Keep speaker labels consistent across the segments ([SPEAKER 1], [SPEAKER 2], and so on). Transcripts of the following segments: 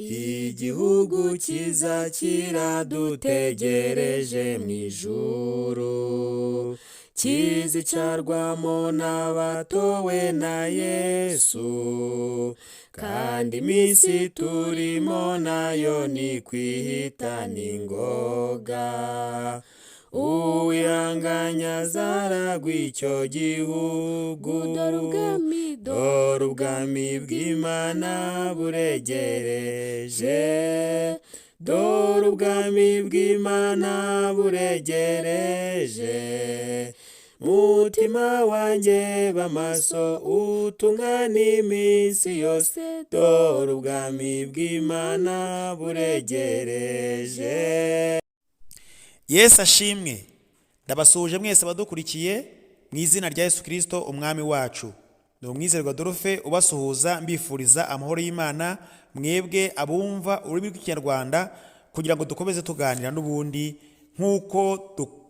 [SPEAKER 1] Igihugu cyiza kiradutegereje mu ijuru, kizicarwamo n'abatowe na Yesu, kandi iminsi turimo nayo ni kwihita n'ingoga. Uwihanganye azaragwa icyo gihugu.
[SPEAKER 2] Dore ubwami,
[SPEAKER 1] dore ubwami bw'Imana buregereje, dore ubwami bw'Imana buregereje. Mutima wanjye ba maso utungane iminsi yose, dore ubwami bw'Imana buregereje.
[SPEAKER 3] Yesu ashimwe. Ndabasuhuje mwese abadukurikiye mu izina rya Yesu Kirisito Umwami wacu. Ni Umwizerwa Adolphe ubasuhuza, mbifuriza amahoro y'Imana mwebwe abumva ururimi rw'Ikinyarwanda, kugira ngo dukomeze tuganira n'ubundi nk'uko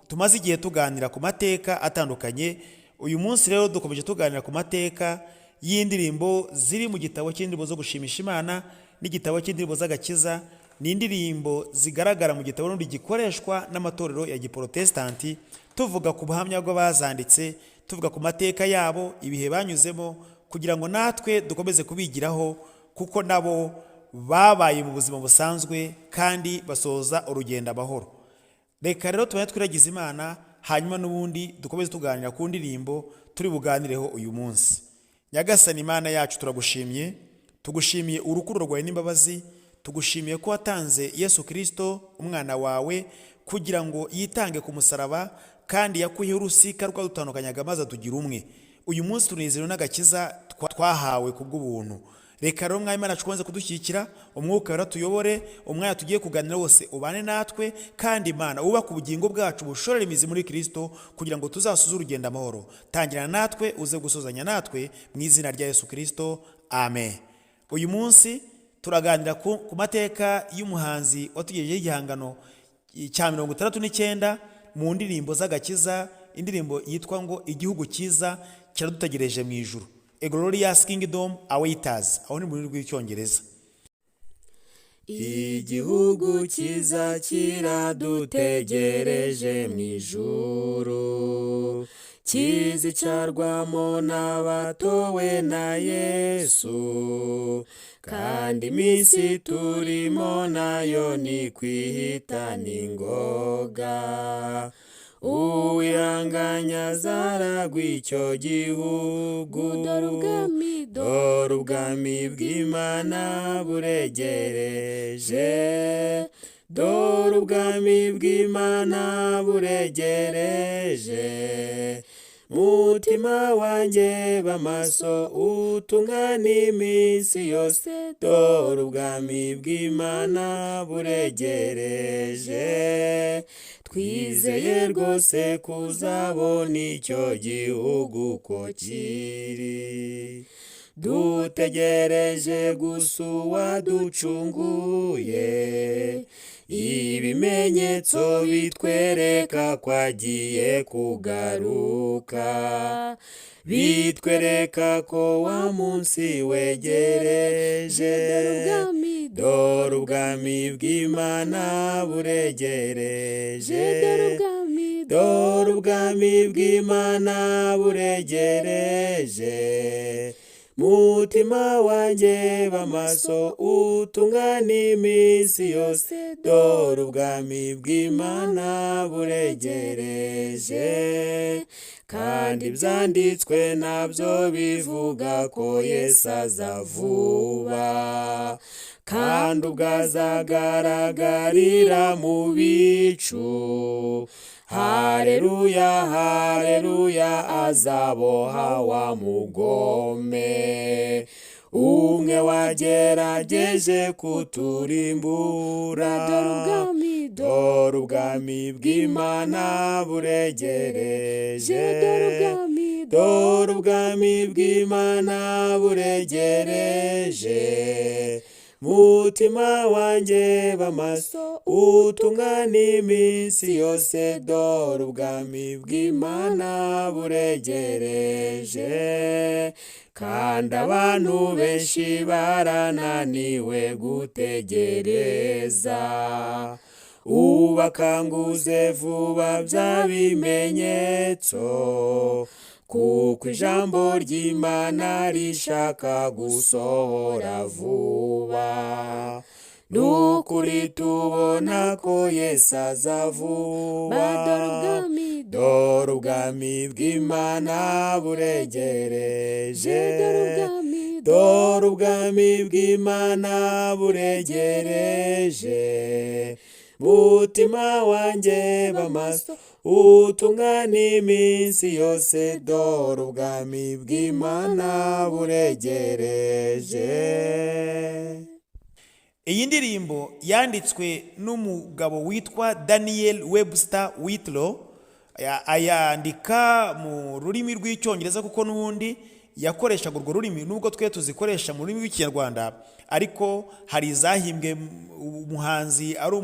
[SPEAKER 3] tumaze igihe tuganira ku mateka atandukanye. Uyu munsi rero dukomeje tuganira ku mateka y'indirimbo ziri mu gitabo cy'indirimbo zo gushimisha Imana n'igitabo cy'indirimbo z'agakiza. Ni indirimbo zigaragara mu gitabo n'ubundi gikoreshwa n'amatorero ya giporotesitanti, tuvuga ku buhamya bw'abazanditse, tuvuga ku mateka yabo, ibihe banyuzemo, kugira ngo natwe dukomeze kubigiraho, kuko nabo babaye mu buzima busanzwe kandi basoza urugendo amahoro. Reka rero tubane twiragiza Imana, hanyuma n'ubundi dukomeze tuganira ku ndirimbo turi buganireho uyu munsi. Nyagasani Imana yacu, turagushimye, tugushimiye urukundo rwawe n'imbabazi. Tugushimiye ko watanze Yesu Kirisito umwana wawe kugira ngo yitange ku musaraba, kandi yakuyeho urusika rwadutandukanyaga maze atugira umwe. Uyu munsi tunezerewe n'agakiza twahawe ku bw'ubuntu. Reka rero Mwami Imana ukomeze kudushyigikira, Umwuka Wera tuyobore, umwanya tugiye kuganira wose ubane natwe, kandi Imana wubake ubugingo bwacu bushorere imizi muri Kirisito, kugira ngo tuzasoze urugendo amahoro. Tangirana natwe uze gusozanya natwe, mu izina rya Yesu Kirisito, amen. Uyu munsi turaganira ku mateka y'umuhanzi watugejejeho igihangano cya 69 mu ndirimbo z'agakiza, indirimbo yitwa ngo "Igihugu cyiza kiradutegereje mu ijuru", "A Glorious Kingdom Awaits", aho ni mu rurimi rw'Icyongereza.
[SPEAKER 1] Igihugu cyiza kiradutegereje mu ijuru, kizicarwamo n'abatowe na Yesu, kandi iminsi turimo nayo ni kwihita n'ingoga. Uwihanganye azaragwa icyo gihugu.
[SPEAKER 2] Dore ubwami,
[SPEAKER 1] dore ubwami bw'Imana buregereje, dore ubwami bw'Imana buregereje. Mutima wanjye ba maso utungane iminsi yose, dore ubwami bw'Imana buregereje. Twizeye rwose kuzabona icyo gihugu ko kiri, dutegereje gusa uwaducunguye. Ibimenyetso bitwereka ko agiye kugaruka, bitwereka ko wa munsi wegereje.
[SPEAKER 2] Dore ubwami,
[SPEAKER 1] dore ubwami bw'Imana buregereje,
[SPEAKER 2] dore ubwami,
[SPEAKER 1] dore ubwami bw'Imana buregereje. Mutima wanjye ba maso utungane iminsi yose, dore ubwami bw'Imana buregereje. Kandi ibyanditswe nabyo bivuga ko Yesu aza vuba, kandi ubwo azagaragarira mu bicu. Hareruya, hareruya, azaboha wa mugome umwe wagerageje kuturimbura.
[SPEAKER 2] Dore ubwami,
[SPEAKER 1] dore ubwami bw'Imana buregereje,
[SPEAKER 2] dore ubwami,
[SPEAKER 1] dore ubwami bw'Imana buregereje. Mutima wanjye b'amaso, utungane iminsi yose, dore ubwami bw'Imana buregereje. Kandi abantu benshi barananiwe gutegereza. Ubakanguze vuba bya bimenyetso, kuko ijambo ry'Imana rishaka gusohora vuba. Nukuri tubona ko Yesu aza vuba.
[SPEAKER 2] Dore ubwami,
[SPEAKER 1] Dore ubwami bw'Imana buregereje.
[SPEAKER 2] Dore ubwami,
[SPEAKER 1] Dore ubwami bw'Imana buregereje. Mutima wanjye b'amaso, utungane iminsi yose, dore ubwami bw'Imana buregereje.
[SPEAKER 3] Iyi ndirimbo yanditswe n'umugabo witwa Daniel Webster Whitlow, ayandika mu rurimi rw'Icyongereza kuko n'ubundi yakoreshaga urwo rurimi, nubwo twe tuzikoresha mu rurimi rw'Ikinyarwanda, ariko hari izahimbwe umuhanzi ari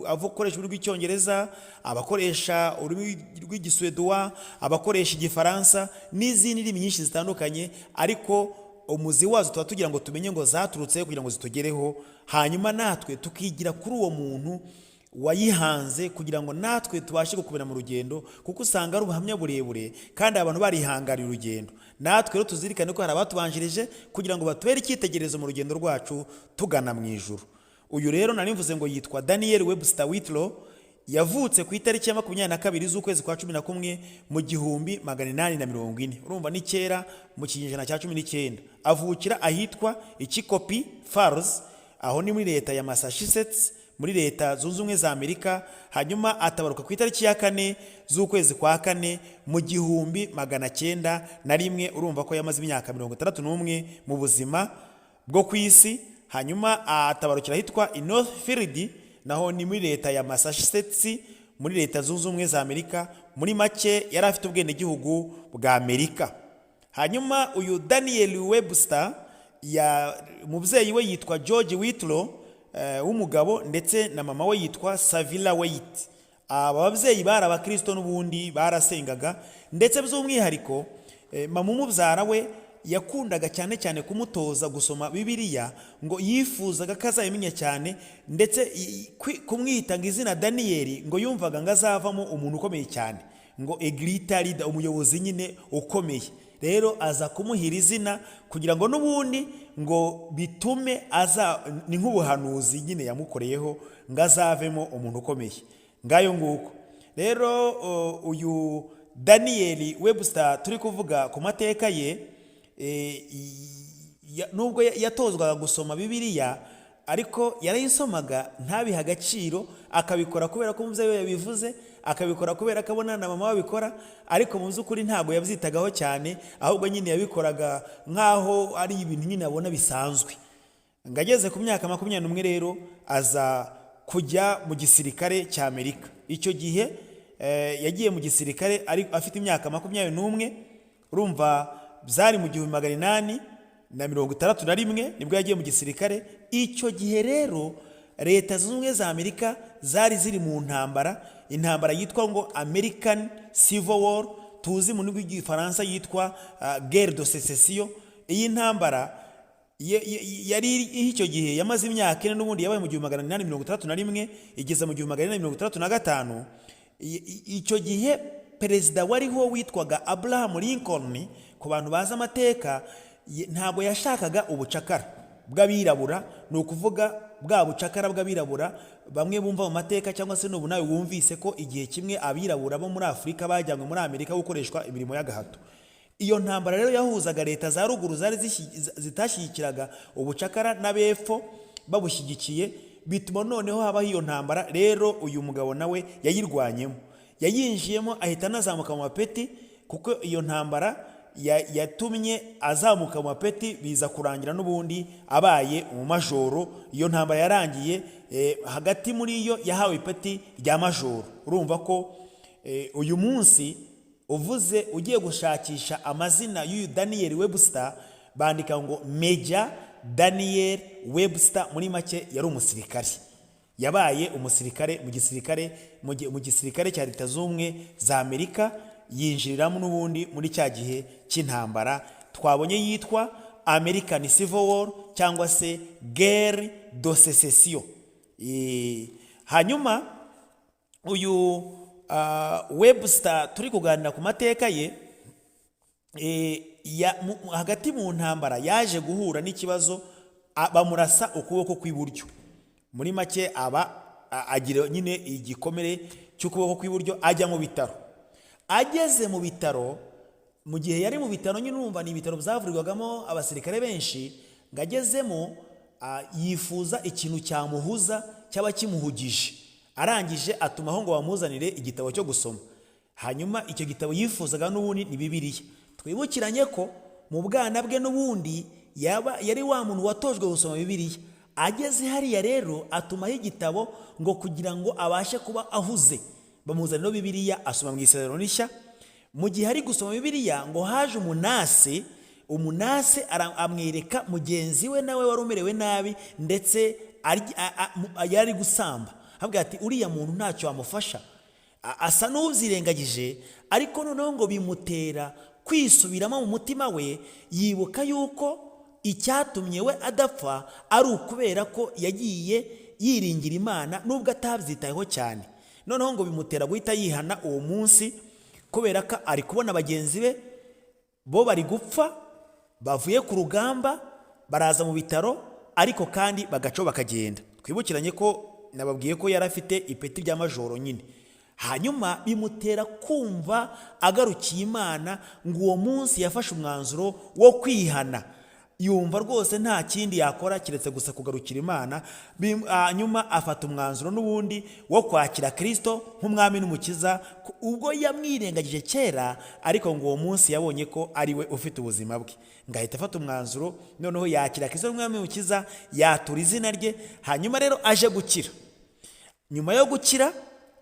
[SPEAKER 3] akoresha ururimi rw'Icyongereza, abakoresha ururimi rw'Igisuweduwa, abakoresha Igifaransa n'izindi ndimi nyinshi zitandukanye, ariko umuzi wazo tuba tugira ngo tumenye ngo zaturutse kugira ngo zitugereho, hanyuma natwe tukigira kuri uwo muntu wayihanze kugira ngo natwe tubashe gukomera mu rugendo, kuko usanga ari ubuhamya burebure kandi abantu barihangariye urugendo. Natwe rero tuzirikane ko hari abatubanjirije kugira ngo batubere icyitegererezo mu rugendo rwacu tugana mu ijuru. Uyu rero nari mvuze ngo yitwa Daniel Webster Whitlow, yavutse ku itariki ya 22 z'ukwezi kwa 11 mu 1840, urumva ni kera mu kinyejana cya 19. Avukira ahitwa Chicopee Falls, aho ni muri leta ya Massachusetts, muri Leta Zunze Ubumwe za Amerika. Hanyuma atabaruka ku itariki ya 4 z'ukwezi kwa 4 mu 1901. Urumva ko yamaze imyaka 61 mu buzima bwo ku isi. Hanyuma atabarukira ahitwa i Northfield, naho ni muri leta ya Massachusetts, muri Leta Zunze Ubumwe za Amerika. Muri make yari afite ubwenegihugu bwa Amerika. Hanyuma uyu Daniel Webster ya umubyeyi we yitwa George Whitlow w'umugabo, ndetse na mama we yitwa Savilla Waite. Aba babyeyi bari abakristo n'ubundi barasengaga, ndetse by'umwihariko mama umubyara we yakundaga cyane cyane kumutoza gusoma Bibiliya, ngo yifuzaga ko azayimenya cyane, ndetse kumwita ngo izina Daniyeli, ngo yumvaga ngo azavamo umuntu ukomeye cyane, ngo a great leader, umuyobozi nyine ukomeye. Rero aza kumuhira izina kugira ngo n'ubundi ngo bitume aza, ni nk'ubuhanuzi nyine yamukoreyeho ngo azavemo umuntu ukomeye. Ngayo nguko rero. Uyu Daniyeli Webster turi kuvuga ku mateka ye, nubwo yatozwaga gusoma Bibiliya, ariko yarayisomaga ntabihe agaciro, akabikora kubera ko umubyeyi we yabivuze, akabikora kubera ko abona na mama babikora, ariko mu by'ukuri ntabwo yabyitagaho cyane, ahubwo nyine yabikoraga nk'aho ari ibintu nyine abona bisanzwe. Ngo ageze ku myaka 21 rero aza kujya mu gisirikare cya Amerika. Icyo gihe yagiye mu gisirikare ari afite imyaka 21, urumva byari mu 1861 nibwo yagiye mu gisirikare. Icyo gihe rero Leta Zunze Ubumwe za Amerika zari ziri mu ntambara, intambara yitwa ngo American Civil War, tuzi mu rurimi rw'Igifaransa yitwa Guerre de Sécession. Iyi ntambara yari icyo gihe yamaze imyaka 4 n'ubundi, yabaye mu 1861 igeza mu 1865. Icyo gihe perezida wariho witwaga Abraham Lincoln, ku bantu bazi amateka, ntabwo yashakaga ubucakara bw'abirabura, ni ukuvuga bwa bucakara bw'abirabura bamwe bumva mu mateka, cyangwa se n'ubu nawe wumvise ko igihe kimwe abirabura bo muri Afurika bajyanywe muri Amerika gukoreshwa imirimo y'agahato. Iyo ntambara rero yahuzaga leta za ruguru zari zitashyigikiraga ubucakara n'abepfo babushyigikiye, bituma noneho habaho iyo ntambara. Rero uyu mugabo nawe yayirwanyemo, yayinjiyemo, ahita anazamuka mu mapeti, kuko iyo ntambara yatumye azamuka mu mapeti, biza kurangira n'ubundi abaye umumajoro. Iyo ntambara yarangiye, hagati muri yo yahawe ipeti rya majoro. Urumva ko uyu munsi uvuze ugiye gushakisha amazina y'uyu Daniel Webster, bandika ngo Major. Daniel Webster muri make yari umusirikare, yabaye umusirikare mu gisirikare, mu gisirikare cya Leta Z'Ubumwe za Amerika, yinjiriramo n'ubundi muri cya gihe cy'intambara twabonye yitwa American Civil War cyangwa se Guerre de Sécession. Hanyuma uyu Webster turi kuganira ku mateka ye, hagati mu ntambara yaje guhura n'ikibazo, bamurasa ukuboko kw'iburyo. Muri make aba agira nyine igikomere cy'ukuboko kw'iburyo, ajya mu bitaro. Ageze mu bitaro, mu gihe yari mu bitaro nyine, urumva ni ibitaro byavurirwagamo abasirikare benshi, ngo agezemo yifuza ikintu cyamuhuza, cyaba kimuhugije. Arangije atumaho ngo bamuzanire igitabo cyo gusoma. Hanyuma icyo gitabo yifuzaga n'ubundi ni Bibiliya. Twibukiranye ko mu bwana bwe n'ubundi yaba yari wa muntu watojwe gusoma Bibiliya. Ageze hariya rero atumaho igitabo ngo kugira ngo abashe kuba ahuze, bamuzanira Bibiliya, asoma mu Isezerano Rishya. Mu gihe ari gusoma Bibiliya, ngo haje umunasi. Umunasi amwereka mugenzi we nawe wari umerewe nabi, ndetse yari gusamba. Avuga ati: "Uriya muntu ntacyo wamufasha." Asa n'ubyirengagije, ariko noneho ngo bimutera kwisubiramo mu mutima we, yibuka yuko icyatumye we adapfa ari ukubera ko yagiye yiringira Imana nubwo atabyitayeho cyane. Noneho ngo bimutera guhita yihana uwo munsi, kubera ko ari kubona bagenzi be bo bari gupfa, bavuye ku rugamba baraza mu bitaro, ariko kandi bagacaho bakagenda. Twibukiranye ko nababwiye ko yari afite ipeti rya majoro nyine. Hanyuma bimutera kumva agarukiye Imana. Ngo uwo munsi yafashe umwanzuro wo kwihana, yumva rwose nta kindi yakora keretse gusa kugarukira Imana. Hanyuma afata umwanzuro n'ubundi wo kwakira Kirisito nk'umwami n'umukiza, ubwo yamwirengagije kera, ariko ngo uwo munsi yabonye ko ari we ufite ubuzima bwe, ngo ahita afata umwanzuro, noneho yakira Kirisito nk'umwami n'umukiza, yatura izina rye. Hanyuma rero aje gukira, nyuma yo gukira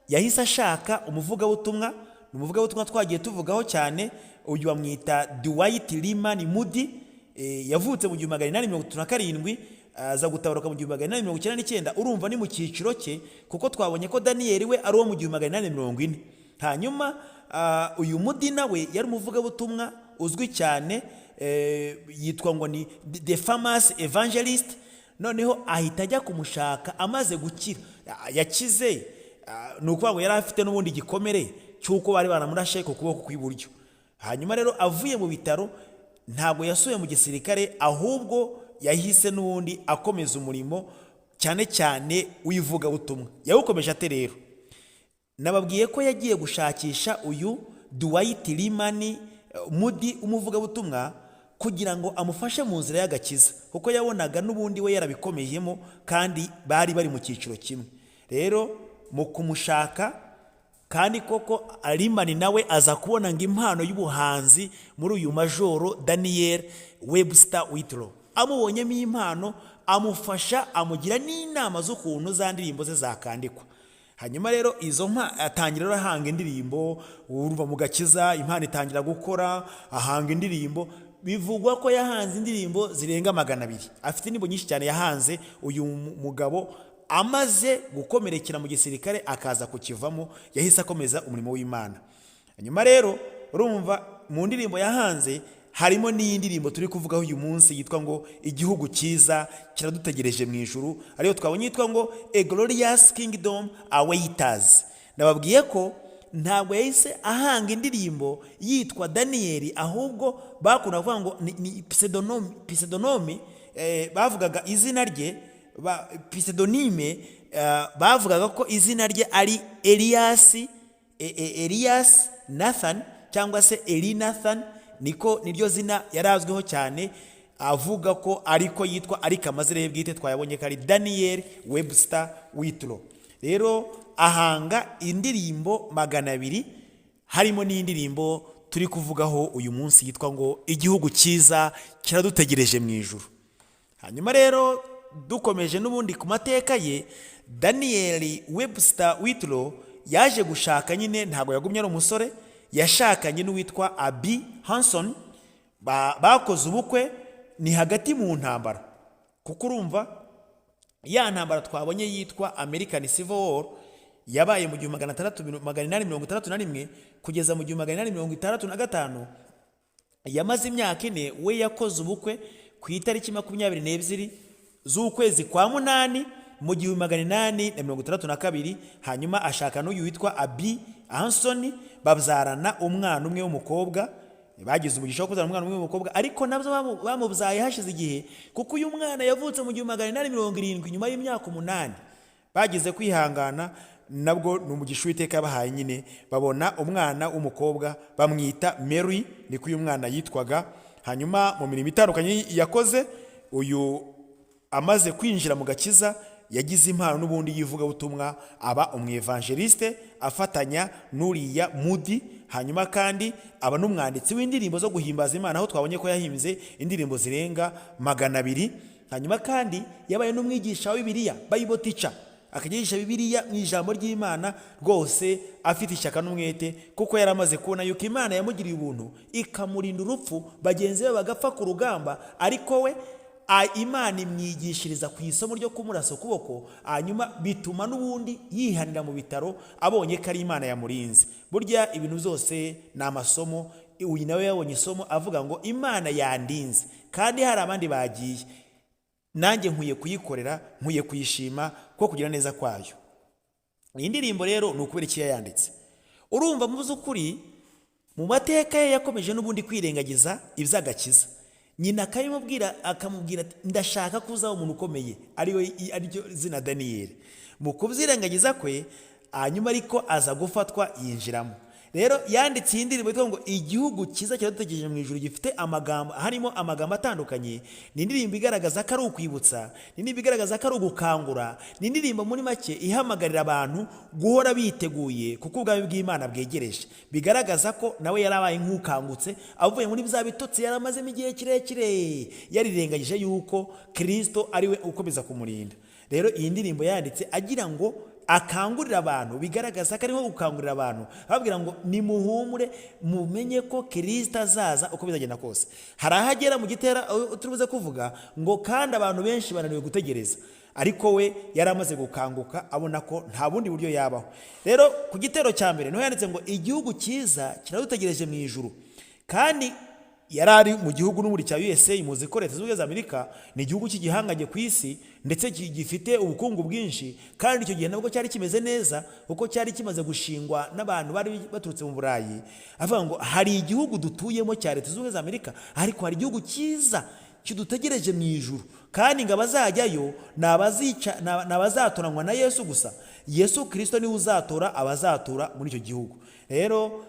[SPEAKER 3] yahise ashaka umuvugabutumwa. Ni umuvugabutumwa twagiye tuvugaho cyane, uyu bamwita Dwight Lyman Moody. Yavutse mu 1837, aza gutabaruka mu 1899. Urumva ni mu cyiciro cye, kuko twabonye ko Daniyeli we ari uwo mu 1840. Hanyuma uyu Moody nawe yari umuvugabutumwa uzwi cyane, yitwa ngo ni the famous evangelist. Noneho ahita ajya kumushaka amaze gukira. Yakize, ni ukuvuga ngo yari afite n'ubundi igikomere cy'uko bari baramurashe ku kuboko kw'iburyo. Hanyuma rero avuye mu bitaro ntabwo yasubiye mu gisirikare, ahubwo yahise n'ubundi akomeza umurimo, cyane cyane w'ivugabutumwa. Yawukomeje ate rero? Nababwiye ko yagiye gushakisha uyu Dwight Lyman Moody, umuvugabutumwa, kugira ngo amufashe mu nzira y'agakiza, kuko yabonaga n'ubundi we yarabikomeyemo kandi bari bari mu cyiciro kimwe. Rero mu kumushaka, kandi koko Lyman nawe aza kubona ngo impano y'ubuhanzi muri uyu majoro Daniel Webster Whitlow. Amubonyemo impano, amufasha, amugira n'inama z'ukuntu za ndirimbo ze zakandikwa. Hanyuma rero izo mpa atangira rero ahanga indirimbo. Urumva mu gakiza impano itangira gukora, ahanga indirimbo. Bivugwa ko yahanze indirimbo zirenga 200. Afite indirimbo nyinshi cyane yahanze. Uyu mugabo amaze gukomerekera mu gisirikare akaza kukivamo, yahise akomeza umurimo w'Imana. Hanyuma rero urumva mu ndirimbo yahanze harimo n'iyi ndirimbo turi kuvugaho uyu munsi, yitwa ngo "Igihugu cyiza kiradutegereje mu ijuru", ariyo twabonye yitwa ngo "A Glorious Kingdom Awaits". Nababwiye ko ntabwo yahise ahanga indirimbo yitwa Daniyeli, ahubwo bakunda kuvuga ngo ni pseudonyme, bavugaga izina rye pseudonyme, bavugaga ko izina rye ari Elias, Elias Nathan cyangwa se Eli Nathan, niko niryo zina yari azwiho cyane, avuga ko ariko yitwa, ariko amazina ye bwite twayabonye ko ari Daniel Webster Whitlow. Rero ahanga indirimbo 200, harimo n'indirimbo turi kuvugaho uyu munsi yitwa ngo "Igihugu cyiza kiradutegereje mu ijuru". Hanyuma rero dukomeje n'ubundi ku mateka ye, Daniel Webster Whitlow yaje gushaka nyine, ntabwo yagumye ari umusore. Yashakanye n'uwitwa Abi Hanson, bakoze ubukwe ni hagati mu ntambara. Kuko urumva ya ntambara twabonye yitwa American Civil War yabaye mu 1861 kugeza mu 1865, yamaze imyaka 4. We yakoze ubukwe ku itariki 22 z'ukwezi kwa munani mu 1862, hanyuma ashaka n'uyu witwa Abi Anson, babyarana umwana umwe w'umukobwa. Bagize umugisha wo kubyara umwana umwe w'umukobwa, ariko nabyo bamubyaye hashize igihe, kuko uyu mwana yavutse mu 1870, nyuma y'imyaka 8. Bagize kwihangana, nabwo ni umugisha Uwiteka yabahaye nyine, babona umwana w'umukobwa bamwita Mary, niko uyu mwana yitwaga. Hanyuma mu mirimo itandukanye yakoze, uyu amaze kwinjira mu gakiza, yagize impano n'ubundi y'ivugabutumwa, aba umwevangeliste afatanya n'uriya Mudi. Hanyuma kandi aba n'umwanditsi w'indirimbo zo guhimbaza Imana, aho twabonye ko yahimbye indirimbo zirenga 200. Hanyuma kandi yabaye n'umwigisha wa Bibiliya, Bible teacher, akajya yigisha Bibiliya mu ijambo ry'Imana rwose afite ishyaka n'umwete, kuko yari amaze kubona yuko Imana yamugiriye ubuntu ikamurinda urupfu, bagenzi be bagapfa ku rugamba, ariko we Imana imwigishiriza ku isomo ryo kumurasa ukuboko. Hanyuma bituma n'ubundi yihanira mu bitaro abonye ko ari Imana yamurinze. Burya ibintu byose ni amasomo. Uyu nawe yabonye isomo, avuga ngo Imana yandinze kandi hari abandi bagiye, nanjye nkwiye kuyikorera, nkwiye kuyishima ko kugira neza kwayo. Iyi ndirimbo rero ni ukubera iki yayanditse? Urumva mu by'ukuri mu mateka ye yakomeje n'ubundi kwirengagiza iby'agakiza. Nyina akabimubwira, akamubwira ati ndashaka ko uzaba umuntu ukomeye, ariwe ariryo zina Daniyeli. Mu kubyirengagiza kwe, hanyuma ariko aza gufatwa yinjiramo. Rero yanditse iyi ndirimbo yitwa ngo Igihugu Cyiza Kiradutegereje mu Ijuru, gifite amagambo, harimo amagambo atandukanye. Ni indirimbo igaragaza ko ari ukwibutsa, ni indirimbo igaragaza ko ari ugukangura, ni indirimbo muri make ihamagarira abantu guhora biteguye kuko ubwami bw'Imana bwegereje. Bigaragaza ko nawe yarabaye nk'ukangutse avuye muri bya bitotsi yari amazemo igihe kirekire, yarirengagije yuko Kirisito ari we ukomeza kumurinda. Rero iyi ndirimbo yanditse agira ngo akangurira abantu, bigaragaza ko arimo gukangurira abantu, ababwira ngo nimuhumure, mumenye ko Kirisito azaza uko bizagenda kose. Hari aho agera mu gitera turibuze kuvuga ngo kandi abantu benshi bananiwe gutegereza, ariko we yari amaze gukanguka, abona ko nta bundi buryo yabaho. Rero ku gitero cya mbere niho yanditse ngo igihugu cyiza kiradutegereje mu ijuru. Kandi yari ari mu gihugu n'ubundi cya USA. Muzi ko Leta Zunze Ubumwe za Amerika ni igihugu cy'igihangange ku isi, ndetse gifite ubukungu bwinshi. Kandi icyo gihe nabwo cyari kimeze neza, kuko cyari kimaze gushingwa n'abantu bari baturutse mu Burayi. Avuga ngo hari igihugu dutuyemo cya Leta Zunze Ubumwe za Amerika, ariko hari igihugu cyiza kidutegereje mu ijuru, kandi ngo abazajyayo ni abazatoranywa na Yesu gusa. Yesu Kirisito niwe uzatora abazatura muri icyo gihugu. Rero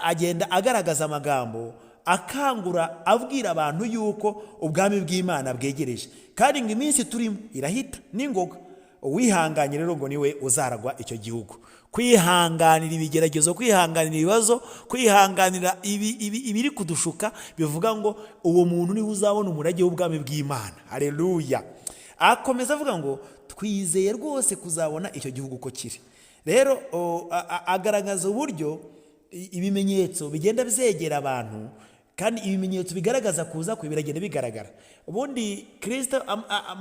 [SPEAKER 3] agenda agaragaza amagambo akangura, abwira abantu yuko ubwami bw'Imana bwegereje, kandi ngo iminsi turimo irahita n'ingoga. Uwihanganye rero ngo niwe uzaragwa icyo gihugu. Kwihanganira ibigeragezo, kwihanganira ibibazo, kwihanganira ibiri kudushuka, bivuga ngo uwo muntu niwe uzabona umurage w'ubwami bw'Imana. Haleluya! Akomeza avuga ngo twizeye rwose kuzabona icyo gihugu uko kiri. Rero agaragaza uburyo ibimenyetso bigenda byegera abantu, kandi ibimenyetso bigaragaza kuza kwe biragenda bigaragara. Ubundi Kirisito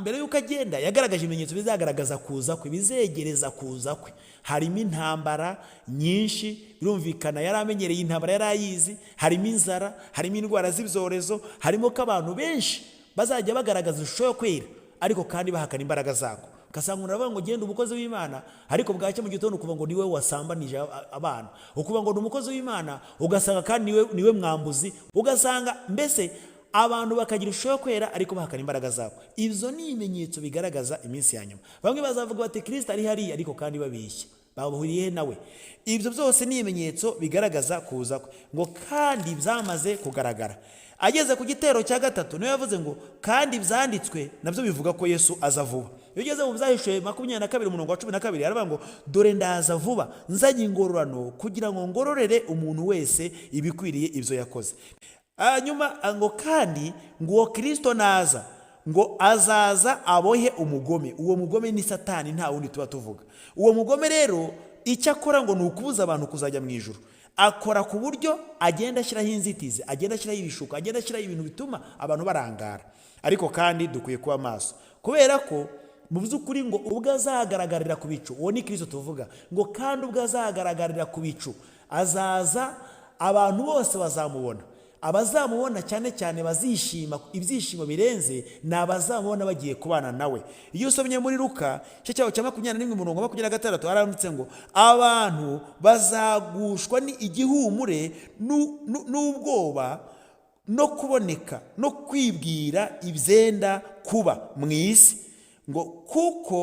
[SPEAKER 3] mbere y'uko agenda yagaragaje ibimenyetso bizagaragaza kuza kwe, bizegereza kuza kwe. Harimo intambara nyinshi, birumvikana yari amenyereye intambara, yari ayizi. Harimo inzara, harimo indwara z'ibyorezo, harimo ko abantu benshi bazajya bagaragaza ishusho yo kwera, ariko kandi bahakana imbaraga zako. Ugasanga umuntu aravuga ngo genda umukozi w'Imana, ariko bwacya mu gitondo ukuvuga ngo niwe wasambanije abana, ukuvuga ngo ni umukozi w'Imana, ugasanga kandi niwe mwambuzi. Ugasanga mbese abantu bakagira ishusho yo kwera, ariko bahakana imbaraga zabo. Ibyo ni ibimenyetso bigaragaza iminsi ya nyuma. Bamwe bazavuga bati Kirisito ari hariya, ariko kandi babeshya, bahuriye he nawe? Ibyo byose ni ibimenyetso bigaragaza kuza kwe, ngo kandi byamaze kugaragara. Ageze ku gitero cya gatatu niwe yavuze ngo kandi byanditswe nabyo bivuga ko Yesu aza vuba. Iyo ugeze mu Byahishuwe 22 umurongo wa 12, aravuga ngo dore ndaza vuba, nzanye ingororano kugira ngo ngororere umuntu wese ibikwiriye ibyo yakoze. Hanyuma ngo kandi ngo uwo Kirisito naza, ngo azaza abohe umugome. Uwo mugome ni Satani, nta wundi tuba tuvuga. Uwo mugome rero icyo akora ngo ni ukubuza abantu kuzajya mu ijuru. Akora ku buryo agenda ashyiraho inzitizi, agenda ashyiraho ibishuko, agenda ashyiraho ibintu bituma abantu barangara. Ariko kandi dukwiye kuba maso. Kubera ko mu by'ukuri ngo ubwo azagaragarira ku bicu, uwo ni Kirisito tuvuga, ngo kandi ubwo azagaragarira ku bicu azaza, abantu bose bazamubona. Abazamubona cyane cyane bazishima ibyishimo birenze ni abazamubona bagiye kubana nawe. Iyo usomye muri Luka igice cyaho cya 21 umurongo wa 26, haranditse ngo abantu bazagushwa ni igihumure n'ubwoba no kuboneka no kwibwira ibyenda kuba mu isi, ngo kuko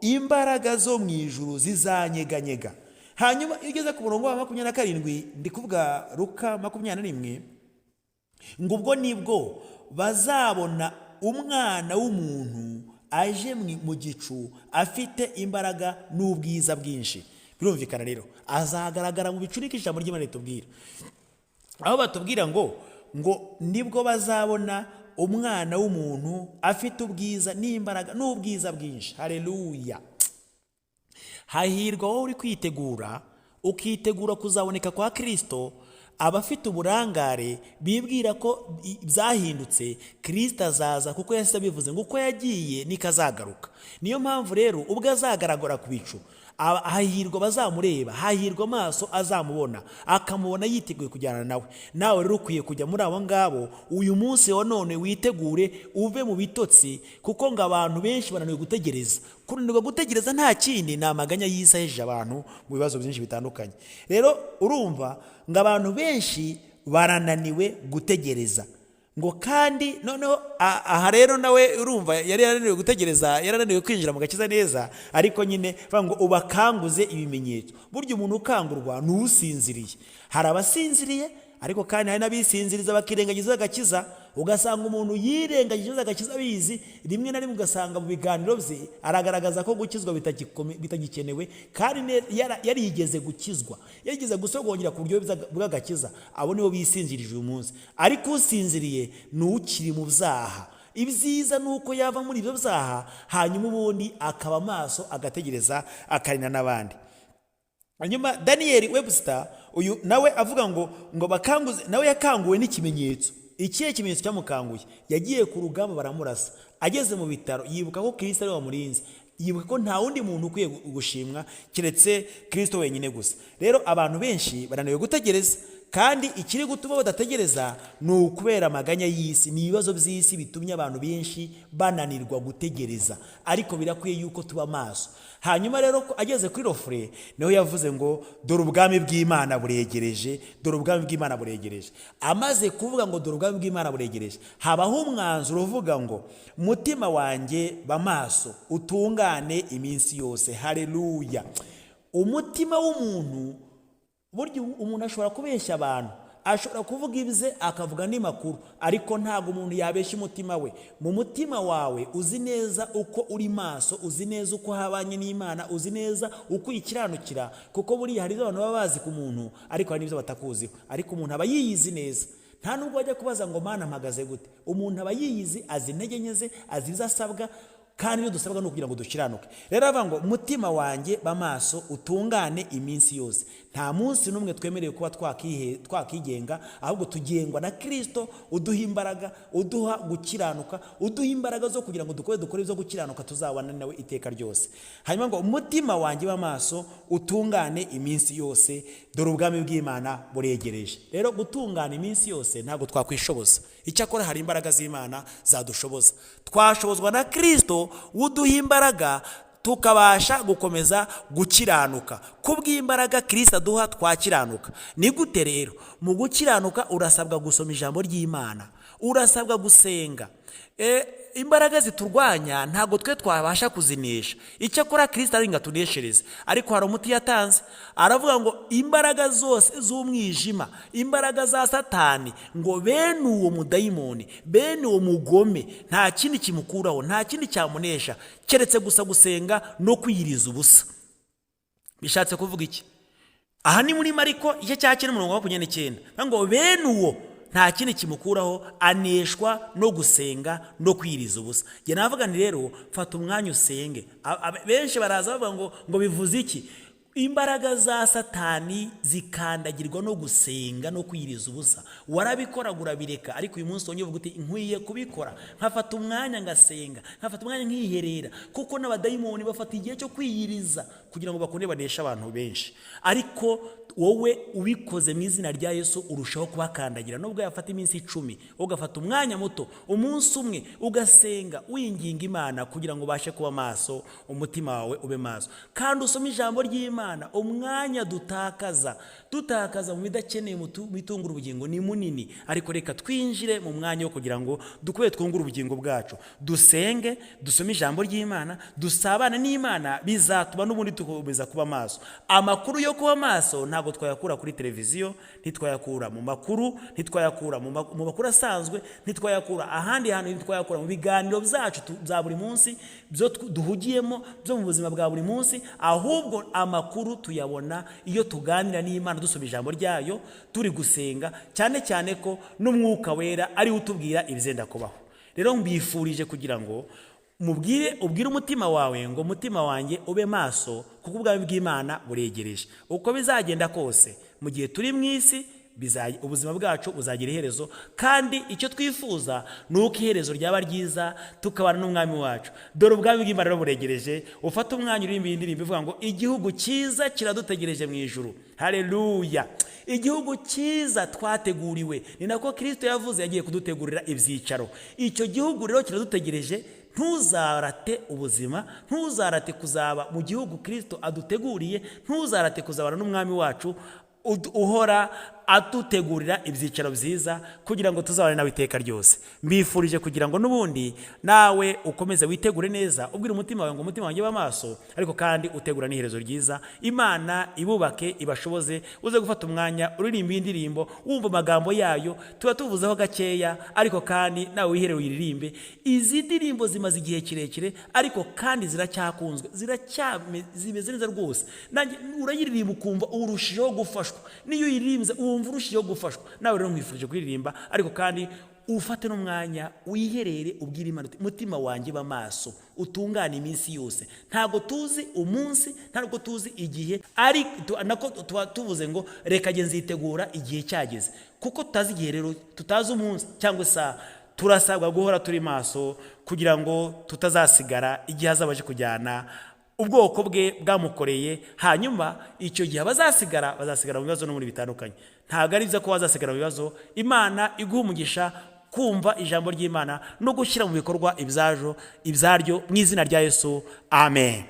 [SPEAKER 3] imbaraga zo mu ijuru zizanyeganyega. Hanyuma iyo ugeze ku murongo wa 27, ndi kuvuga Luka 21, ngo ubwo nibwo bazabona Umwana w'Umuntu aje mu gicu afite imbaraga n'ubwiza bwinshi. Birumvikana rero, azagaragara mu bicu, niko ijambo ry'Imana ritubwira, aho batubwira ngo nibwo bazabona Umwana w'Umuntu afite ubwiza n'imbaraga n'ubwiza bwinshi. Hareruya! Hahirwa wowe uri kwitegura, ukitegura kuzaboneka kwa Kirisito. Abafite uburangare bibwira ko byahindutse, Kirisito azaza kuko yahise abivuze ngo uko yagiye niko azagaruka. Niyo mpamvu rero ubwo azagaragara ku bicu, hahirwa abazamureba, hahirwa amaso azamubona, akamubona yiteguye kujyana nawe. Nawe rero ukwiye kujya muri abo ngabo. Uyu munsi wa none witegure, uve mu bitotsi, kuko ngo abantu benshi bananiwe gutegereza. Kunanirwa gutegereza nta kindi, ni amaganya y'isi ahejeje abantu mu bibazo byinshi bitandukanye. Rero urumva ngo abantu benshi barananiwe gutegereza, ngo kandi noneho aha rero nawe urumva yari yarananiwe gutegereza, yarananiwe kwinjira mu gakiza neza. Ariko nyine bavuga ngo ubakanguze ibimenyetso. Burya umuntu ukangurwa ni usinziriye. Hari abasinziriye, ariko kandi hari n'abisinziriza bakirengagiza agakiza. Ugasanga umuntu yirengagije agakiza abizi. Rimwe na rimwe ugasanga mu biganiro bye aragaragaza ko gukizwa bitagikenewe, kandi yarigeze gukizwa, yarigeze gusogongera ku buryo bw'agakiza. Abo nibo bisinzirije uyu munsi. Ariko usinziriye ni ukiri mu byaha. Ibyiza ni uko yava muri ibyo byaha, hanyuma ubundi akaba amaso, agategereza, akarinda n'abandi. Hanyuma Daniel Webster, uyu nawe avuga ngo bakanguze, nawe yakanguwe n'ikimenyetso. Ikihe kimenyetso cyamukanguye? Yagiye ku rugamba baramurasa, ageze mu bitaro yibuka ko Kirisito ari we wamurinze, yibuka ko nta wundi muntu ukwiye gushimwa keretse Kirisito wenyine gusa. Rero abantu benshi bananiwe gutegereza, kandi ikiri gutuma badategereza ni ukubera amaganya y'isi, ni ibibazo by'isi bitumye abantu benshi bananirwa gutegereza. Ariko birakwiye yuko tuba maso. Hanyuma rero ko ageze kuri rofure, niho yavuze ngo dore ubwami bw'Imana buregereje, dore ubwami bw'Imana buregereje. Amaze kuvuga ngo dore ubwami bw'Imana buregereje, habaho umwanzuro uvuga ngo mutima wanjye, ba maso, utungane iminsi yose. Hareruya! Umutima w'umuntu, burya umuntu ashobora kubeshya abantu, ashobora kuvuga ibye, akavuga andi makuru, ariko ntabwo umuntu yabeshya umutima we. Mu mutima wawe uzi neza uko uri maso, uzi neza uko habanye n'Imana, uzi neza uko uyikiranukira, kuko buriya hari ibyo abantu baba bazi ku muntu, ariko hari n'ibyo batakuziho. Ariko umuntu aba yiyizi neza, nta nubwo wajya kubaza ngo Mana mpagaze gute. Umuntu aba yiyizi, azi intege nke ze, azi ibyo asabwa, kandi ibyo dusabwa ni ukugira ngo dukiranuke. Rero aravuga ngo mutima wanjye, ba maso, utungane iminsi yose. Nta munsi n'umwe twemerewe kuba twakigenga, ahubwo tugengwa na Kirisito uduha imbaraga, uduha gukiranuka, uduha imbaraga zo kugira ngo dukore ibyo gukiranuka, tuzabana nawe iteka ryose. Hanyuma ngo umutima wanjye, ba maso, utungane iminsi yose, dore ubwami bw'Imana buregereje. Rero gutungana iminsi yose ntabwo twakwishoboza. Icyakora hari imbaraga z'Imana zadushoboza. Twashobozwa na Kirisito uduha imbaraga, tukabasha gukomeza gukiranuka. Kubw'imbaraga Kirisito aduha twakiranuka. Ni gute rero? Mu gukiranuka urasabwa gusoma ijambo ry'Imana, urasabwa gusenga. Imbaraga ziturwanya ntabwo twe twabasha kuzinesha. Icyakora Kirisito ari ngo atuneshereze. Ariko hari umuti yatanze, aravuga ngo imbaraga zose z'umwijima, imbaraga za Satani, ngo bene uwo mudayimoni, bene uwo mugome, nta kindi kimukuraho, nta kindi cyamunesha keretse gusa gusenga no kwiyiriza ubusa. Bishatse kuvuga iki? Aha ni muri Mariko igice cya 9 umurongo wa 29, ngo bene uwo nta kindi kimukuraho, aneshwa no gusenga no kwiyiriza ubusa. Njye navuga nti rero fata umwanya usenge. Benshi baraza bavuga ngo bivuze iki? Imbaraga za Satani zikandagirwa no gusenga no kwiyiriza ubusa. Warabikoraga urabireka, ariko uyu munsi wongeye uvuga uti nkwiye kubikora, nkafata umwanya ngasenga, nkafata umwanya nkiherera, kuko n'abadayimoni bafata igihe cyo kwiyiriza kugira ngo bakunde baneshe abantu benshi. Ariko wowe ubikoze mu izina rya Yesu urushaho kubakandagira. Nubwo yafata iminsi 10, ugafata umwanya muto, umunsi umwe, ugasenga winginga Imana kugira ngo ubashe kuba maso, umutima wawe ube maso, kandi usome ijambo ry'Imana. Umwanya dutakaza mu bidakeneye bitungura ubugingo ni munini, ariko reka twinjire mu mwanya wo kugira ngo dukube twungure ubugingo bwacu, dusenge, dusome ijambo ry'Imana, dusabane n'Imana, bizatuma n'ubundi dukomeza kuba maso. Amakuru yo kuba maso ntabwo twayakura kuri televiziyo, ntitwayakura mu makuru, ntitwayakura mu makuru asanzwe, ntitwayakura ahandi hantu, ntitwayakura mu biganiro byacu bya buri munsi byo duhugiyemo byo mu buzima bwa buri munsi. Ahubwo amakuru tuyabona iyo tuganira n'Imana, dusoma ijambo ryayo, turi gusenga, cyane cyane ko n'Umwuka Wera ari we utubwira ibizenda kubaho. Rero mbifurije kugira ngo mubwire, ubwire umutima wawe ngo umutima wanjye ube maso, kuko ubwami bw'Imana buregereje. Uko bizagenda kose, mu gihe turi mu isi, ubuzima bwacu buzagira iherezo, kandi icyo twifuza ni uko iherezo ryaba ryiza, tukabana n'umwami wacu. Dore ubwami bw'Imana rero buregereje. Ufate umwanya uririmba iyi ndirimbo ivuga ngo igihugu cyiza kiradutegereje mu ijuru. Haleluya! Igihugu cyiza twateguriwe, ni nako Kirisito yavuze, yagiye kudutegurira ibyicaro. Icyo gihugu rero kiradutegereje. Ntuzarate ubuzima, ntuzarate kuzaba mu gihugu Kirisito aduteguriye, ntuzarate kuzabana n'umwami wacu uhora adutegurira ibyicaro byiza kugira ngo tuzabane nawe iteka ryose. Mbifurije kugira ngo n'ubundi nawe ukomeze witegure neza, ubwire umutima wawe ngo umutima wanjye ube maso, ariko kandi utegura n'iherezo ryiza. Imana ibubake, ibashoboze. Uze gufata umwanya uririmba iyi ndirimbo, wumva amagambo yayo, tuba tuvuzeho gakeya, ariko kandi nawe wiherere uyiririmbe. Izi ndirimbo zimaze igihe kirekire, ariko kandi ziracyakunzwe, zimeze neza rwose. Nanjye urayiririmba ukumva urushijeho gufashwa, niyo uyiririmbye wumva urushijeho gufashwa. Nawe rero nkwifurije kuririmba, ariko kandi ufate n'umwanya wiherere, ubwire Imana uti mutima wanjye ba maso, utungane iminsi yose. Ntabwo tuzi umunsi, ntabwo tuzi igihe, ariko nako tuba tuvuze ngo reka njye nzitegura igihe cyageze. Kuko tutazi igihe rero, tutazi umunsi cyangwa isaha, turasabwa guhora turi maso kugira ngo tutazasigara igihe azaba aje kujyana ubwoko bwe bwamukoreye. Hanyuma icyo gihe abazasigara bazasigara mu bibazo no muri bitandukanye. Ntabwo ari byiza ko wazasigara mu bibazo. Imana iguha umugisha kumva ijambo ry'Imana no gushyira mu bikorwa ibyaryo mu izina rya Yesu, amen.